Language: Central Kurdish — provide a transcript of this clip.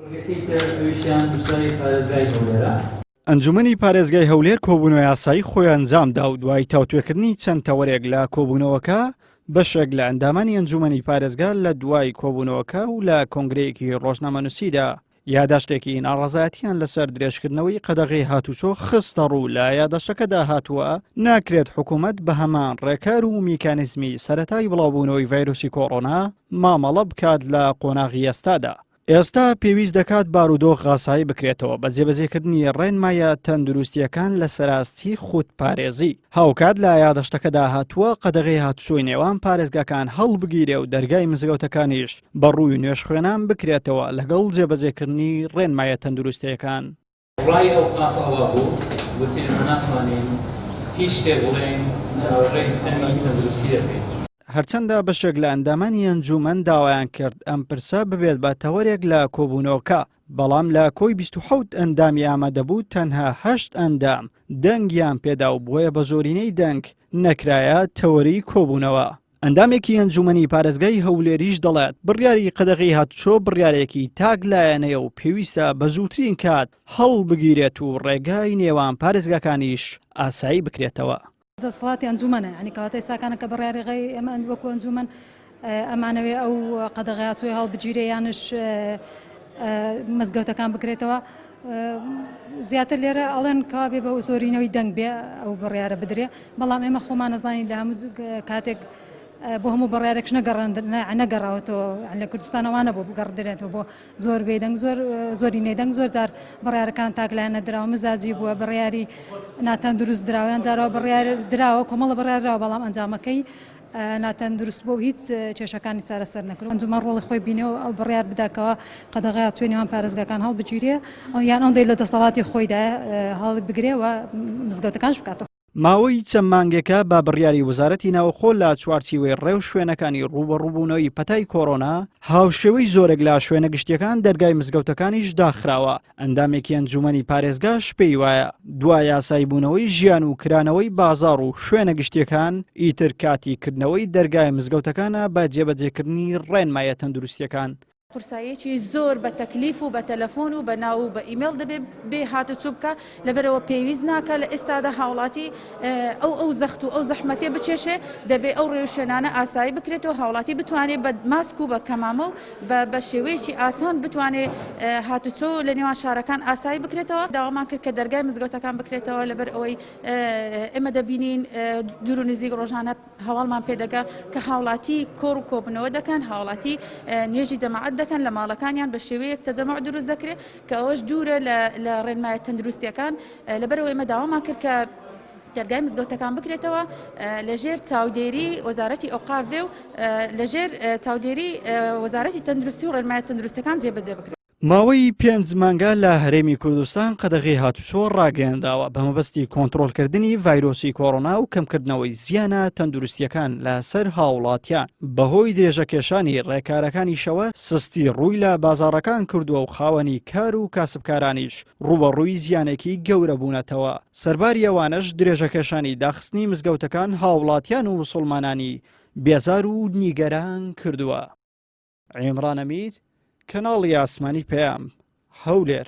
بڕگەکەی تر ئەویشیان نووسراوی پارێزگای هەولێرە. ئەنجومەنی پارێزگای هەولێر کۆبوونەوەی ئاسایی خۆی ئەنجامدا و دوای تاوتوێکردنی چەند تەوەرێک لە کۆبوونەوەکە، بەشێک لە ئەندامانی ئەنجومەنی پارێزگا لە دوای کۆبوونەوەکە و لە کۆنگرەیەکی ڕۆژنامەنووسیدا یاداشتێکی ناڕەزایەتیان لەسەر درێژکردنەوەی قەدەغەی هاتوچۆ خستەڕوو، لە یاداشتەکەدا هاتووە، ناکرێت حکومەت بە هەمان ڕێکار و میکانیزمی سەرەتای بڵاوبوونەوەی ڤایرۆسی کۆرۆنا مامەڵە بکات لە قۆناغی ئێستادا. ئێستا پێویست دەکات بارودۆخ ئاسایی بکرێتەوە بە جێبەجێکردنی ڕێنمایە تەندروستییەکان لەسەر ئاستی خودپارێزی. هاوکات لە یادەشتەکەدا هاتووە، قەدەغەی هاتوچۆی نێوان پارێزگاکان هەڵبگیرێ و دەرگای مزگەوتەکانیش بە ڕووی نوێژخوێنان بکرێتەوە لەگەڵ جێبەجێکردنی ڕێنمایە تەندروستییەکان. ڕای ئەوقاف ئەوە بوو، وتی ئێمە ناتوانین هیچ شتێک بڵێین، چاوەڕێی تەمی تەندروستی دەکەین. هەرچەندە بەشێک لە ئەندامانی ئەنجوومەن داوایان کرد ئەم پرسە ببێت بە تەوەرێک لە کۆبوونەوەکە، بەڵام لە کۆی 27 ئەندامی ئامادەبوو تەنها هەشت ئەندام دەنگیان پێدا و بۆیە بە زۆرینەی دەنگ نەکرایە تەوەری کۆبوونەوە. ئەندامێکی ئەنجوومەنی پارێزگای هەولێریش دەڵێت، بڕیاری قەدەغەی هاتوچۆ بڕیارێکی تاک لایەنەیە و پێویستە بە زووترین کات هەڵبگیرێت و ڕێگای نێوان پارێزگاکانیش ئاسایی بکرێتەوە. دەسەڵاتی ئەنجومەنە یانی کەواتە ئێستاکانە کە بڕیاری غەی ئێمە وەکو ئەنجومەن ئەمانەوێ ئەو قەدەغەیە چۆی هەڵبگیرێ یانش مزگەوتەکان بکرێتەوە زیاتر لێرە ئەڵێن کەوا بێ بە زۆرینەوەی دەنگ بێ ئەو بڕیارە بدرێ بەڵام ئێمە خۆمان نەزانین لە هەموو کاتێک بۆ هەموو بڕیارێکش نەگەڕاوەتەوە لە کوردستانەوانە بۆ بگەڕدرێتەوە بۆ زۆر بێدەنگ زۆر زۆرینەی دەنگ زۆر جار بڕیارەکان تاکلایەنە دراوە مزاجی بووە بڕیاری ناتەندروست دراوە یان جارەوە بڕیار دراوە کۆمەڵە بڕیار دراوە بەڵام ئەنجامەکەی ناتەندروست بووە و هیچ کێشەکانی چارەسەر نەکرد ئەنجومەن ڕۆڵی خۆی بینەوە ئەو بڕیار بداکەوە قەدەغەیە چوێ نێوان پارێزگاکان هەڵبگیرێ یان ئەوەندەی لە دەسەڵاتی خۆیدا هەڵبگرێ و مزگەوتەکانش بکاتەوە. ماوەی چەند مانگێکە بە بڕیاری وەزارەتی ناوخۆ لە چوارچیوەی ڕێوشوێنەکانی ڕووبەڕووبوونەوەی پەتای کۆرۆنا، هاوشێوەی زۆرێک لە شوێنە گشتییەکان دەرگای مزگەوتەکانیش داخراوە، ئەندامێکی ئەنجوومەنی پارێزگاش پێی وایە، دوای ئاساییبوونەوەی ژیان و کرانەوەی بازاڕ و شوێنە گشتییەکان، ئیتر کاتی کردنەوەی دەرگای مزگەوتەکانە بە جێبەجێکردنی ڕێنماییە تەندروستییەکان. قورساییەکی زۆر بە تەکلیف و بە تەلەفۆن و بە ناو و بە ئیمێڵ دەبێ بێ هاتوچو بکا، لەبەرئەوە پێویست ناکا لە ئێستادا هاوڵاتی ئەو ئەو زەخت و ئەو زەحمەتێ بچێشێ، دەبێ ئەو ڕێوشوێنانە ئاسایی بکرێتەوە هاوڵاتی بتوانێ بە ماسک و بە کەمامە و بە بە شێوەیەکی ئاسان بتوانێ هاتوچۆ لە نێوان شارەکان ئاسایی بکرێتەوە. داوامان کرد کە دەرگای مزگەوتەکان بکرێتەوە لەبەر ئەوەی ئێمە دەبینین دوور و نزیک ڕۆژانە هەواڵمان پێدەگا کە هاوڵاتی کۆڕ و کۆبوونەوە دەکەن، هاوڵاتی نوێژی جەماعەت دەکەن لە ماڵەکانیان بە شێوەیەک تەجەموع دروست دەکرێت کە ئەوەش دوورە لە ڕێنمایە تەندروستیەکان، لەبەرئەوە ئێمە داوامان کرد کە دەرگای مزگەوتەکان بکرێتەوە لەژێر چاودێری وەزارەتی ئەوقاف بێ و لەژێر چاودێری وەزارەتی تەندروستی و ڕێنمایە تەندروستەکان جێبەجێ بکرێت. ماوەی پێنج مانگە لە هەرێمی کوردستان قەدەغەی هاتوچۆ ڕاگەیەنراوە بەمەبەستی کۆنترۆڵکردنی ڤایرۆسی کۆرۆنا و کەمکردنەوەی زیانە تەندروستیەکان لەسەر هاوڵاتیان، بەهۆی درێژەکێشانی ڕێکارەکانیشەوە سستی ڕووی لە بازاڕەکان کردووە و خاوەنی کار و کاسبکارانیش ڕووبەڕووی زیانێکی گەورە بوونەتەوە، سەرباری ئەوانەش درێژەکێشانی داخستنی مزگەوتەکان هاوڵاتیان و موسڵمانانی بێزار و نیگەران کردووە. عیمران ئەمیر، کەناڵی ئاسمانی پەیام، هەولێر.